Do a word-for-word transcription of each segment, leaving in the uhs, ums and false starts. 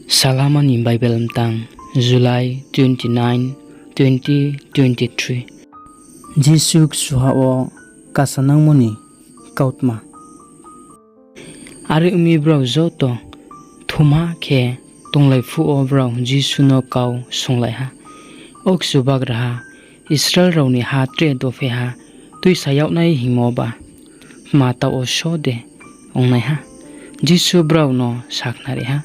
Salama ni Bible mtang, July twenty-nine, twenty twenty-three. Jisu kchuha wo kasanangmo ni kautma. Are ong mi, brao joto thumha khe tonglai phuh wo brao Jisu no kau swunglai ha, O Chubagraha, Israel rao ni ha tre dopheha tuisa yag nai hingmo ba tma taoh wo só de ong nai ha? Jisu brao no sakhnari ha,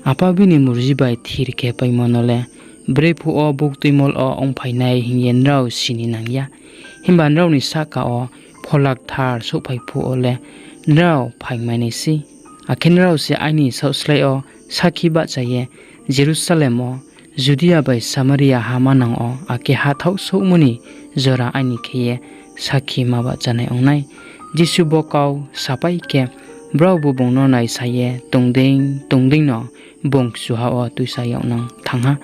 Apa bini murji bai thir khe paimo no le brephuh wo buktuimol wo ongphai nai hing ye nrao sini nang ya. Himba nrao ni sahka wo Phola Kthar souhphai phuh wo le nrao phaingmai nai sei. Akhe nrao se aini saohslái yo sakhi bahcha ye Jerusalem wo, Judia bai Samaria ha manang wo, akhe hathaoh souhmo ni jora aini khe ye sakhi ma bahcha nai ong nai. Jisu bo kau sapai khe, braobu bung no naisa ye tong dei tong dei no bung kchuha wo tuisa yagnang thanng ha.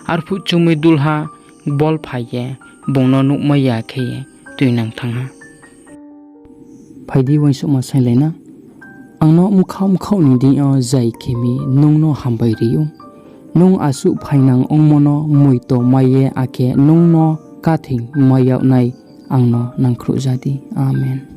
Arphuh chumui dulha gbol phai ye bung no nuhmai ya khe ye tuinang thanng ha. Phai di, uaingsouhma sainglai na. Ang no bkhaoh bkhaoh ni deing yo zai khe mi nung no hambai ri ou. Nung asuh phainang ongmo no moito mai ye, akhe nung no kathing mai yag nai ang no nangkhruhja di. Amen.